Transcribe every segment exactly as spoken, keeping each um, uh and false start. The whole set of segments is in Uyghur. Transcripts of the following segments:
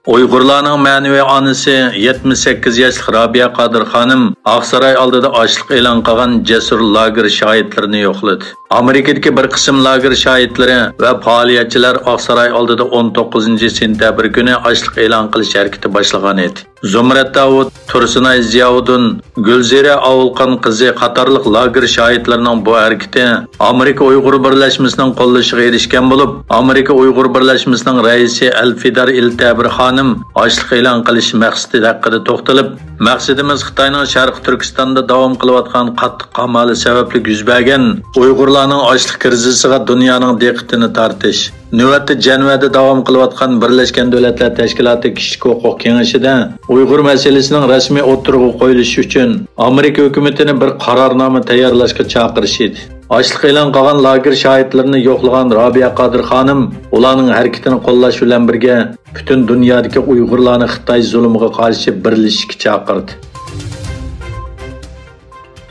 ئۇيغۇرلارنىڭ مەنىۋى ئانىسى يەتمىش سەككىز ياشلىق رابىيە قادىر خانىم ئاقساراي ئالدىدا ئاچلىق ئېلان قىلغان جەسۇر لاگېر شاھىتلىرىنى يوقلىدى. ئامېرىكىدىكى بىر قىسىم لاگېر شاھىتلىرى ۋە پائالىيەتچىلەر ئاقساراي ئالدىدا ئون توققۇزىنچى سېنتەبىر كۈنى ئاچلىق ئېلان قىلىش ھەرىكىتى باشلىغان ئىدى. زۇمرەت داۋۇت، تۇرسۇنئاي زىياۋۇدۇن، گۈلزىرە ئاۋۇلقان قىزى قاتارلىق لاگېر شاھىتلىرىنىڭ بۇ ھەرىكىتى ئامېرىكا ئۇيغۇر بىرلەشمىسىنىڭ قوللىشىغا ئېرىشكەن بولۇپ، ئامېرىكا ئۇيغۇر بىرلەشمىسىنىڭ رەئىسى ئەلفىدار ئىلتەبىر خانىم ئاچلىق ئېلان قىلىش مەقسىتى ھەققىدە توختىلىپ، مەقسىتىمىز خىتاينىڭ شەرقىي تۈركىستاندا داۋام قىلىۋاتقان قاتتىق قامالى سەۋەبلىك يۈز بەرگەن ئۇيغۇرلارنىڭ ئاچلىق كىرىزىسىغا دۇنيانىڭ دىققىتىنى تارتىش. نۆۋەتتە جەنۋەدە داۋام قىلىۋاتقان بىرلەشكەن دۆلەتلەر تەشكىلاتى كىشىلىك ھوقۇق كېڭىشىدە ئۇيغۇر مەسىلىسىنىڭ رەسمىي ئوتتۇرىغا قويۇلۇشى ئۈچۈن ئامېرىكا ھۆكۈمىتىنى بىر قارارنامە تەييارلاشقا چاقىرىش ئىدى. ئاچلىق ئېلان قىلغان لاگېر شاھىتلىرىنى يوقلىغان رابىيە قادىر خانىم ئۇلارنىڭ ھەرىكىتىنى قوللاش بىلەن بىرگە پۈتۈن دۇنيادىكى ئۇيغۇرلارنى خىتاي زۇلۇمىغا قارشى بىرلىشىشكە چاقىردى.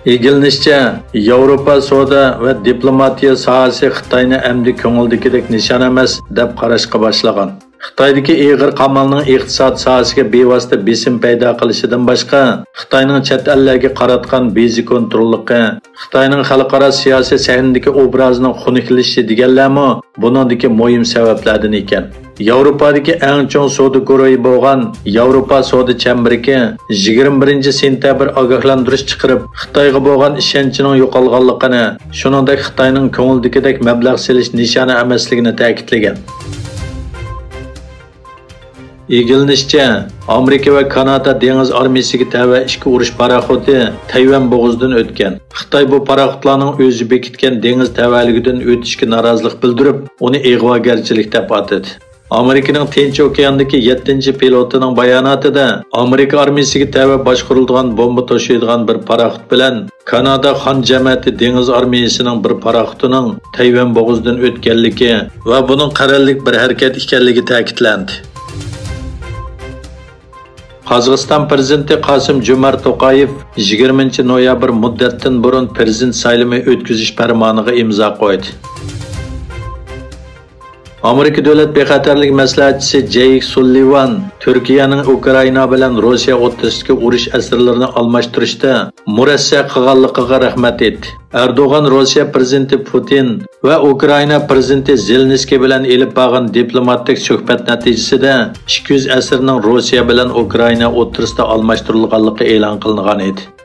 ئىگىلىنىشىچە، ياۋروپا سودا ۋە دىپلوماتىيە ساھەسى خىتاينى ئەمدى كۆڭۈلدىكىدەك نىشان ئەمەس دەپ قاراشقا باشلىغان. خىتايدىكى ئېغىر قامالنىڭ ئىقتىساد ساھەسىگە بىۋاسىتە بېسىم پەيدا قىلىشىدىن باشقا، خىتاينىڭ چەت ئەللەرگە قاراتقان بېزى كونتروللۇقى، خىتاينىڭ خەلقئارا سىياسىي سەھنىدىكى ئوبرازىنىڭ خۇنۈكلىشىشى دېگەنلەرمۇ بۇنىڭدىكى مۇھىم سەۋەبلەردىن ئىكەن. ياۋروپادىكى ئەڭ چوڭ سودا گۇرۇھى بولغان ياۋروپا سودا چەمبىرىكى يىگىرمە بىرىنچى سېنتەبىر ئاگاھلاندۇرۇش چىقىرىپ، خىتايغا بولغان ئىشەنچىنىڭ يوقالغانلىقىنى، شۇنىڭدەك خىتاينىڭ كۆڭۈلدىكىدەك مەبلەغ سېلىش نىشانى ئەمەسلىكىنى تەكىتلىگەن. ئىگىلىنىشىچە، ئامېرىكا ۋە كانادا دېڭىز ئارمىيىسىگە تەۋە ئىككى ئۇرۇش پاراخوتى تەيۋەن بوغۇزىدىن ئۆتكەن. خىتاي بۇ پاراخوتلارنىڭ ئۆزى بېكىتكەن دېڭىز تەۋەلىكىدىن ئۆتۈشىگە نارازىلىق بىلدۈرۈپ، ئۇنى ئىغۋاگەرچىلىك دەپ ئاتىدى. ئامېرىكىنىڭ تىنچ ئوكياندىكى يەتتىنچى پىلوتىنىڭ باياناتىدا، ئامېرىكا ئارمىيىسىگە تەۋە باشقۇرۇلىدىغان بومبا توشۇيدىغان بىر پاراخوت بىلەن كانادا خان جەمەتى دېڭىز ئارمىيىسىنىڭ بىر پاراخوتىنىڭ تەيۋەن بوغۇزىدىن ئۆتكەنلىكى ۋە بۇنىڭ قەرەللىك بىر ھەرىكەت ئىكەنلىكى تەكىتلەندى. قازاقىستان پىرېزىدېنتى قاسىم جومارت توقايېف يىگىرمىنچى نويابىر مۇددەتتىن بۇرۇن پىرېزىدېنت سايلىمى ئۆتكۈزۈش پەرمانىغا ئىمزا قويدى. ئامېرىكا دۆلەت بىخەتەرلىك مەسلىھەتچىسى جېيك سۇللىۋان تۈركىيەنىڭ ئۇكرائىنا بىلەن روسىيە ئوتتۇرىسىدىكى ئۇرۇش ئەسىرلىرىنى ئالماشتۇرۇشتا مۇرەسسە قىلغانلىقىغا رەھمەت ئېيتتى. ئەردوغان روسىيە پىرېزىدېنتى پۇتىن ۋە ئۇكرائىنا پىرېزىدېنتى زېلېنسكىي بىلەن ئېلىپ بارغان دىپلوماتىك سۆھبەت نەتىجىسىدە ئىككى يۈز ئەسىرنىڭ روسىيە بىلەن ئۇكرائىنا ئوتتۇرىسىدا ئالماشتۇرۇلغانلىقى ئېلان قىلىنغان ئىدى.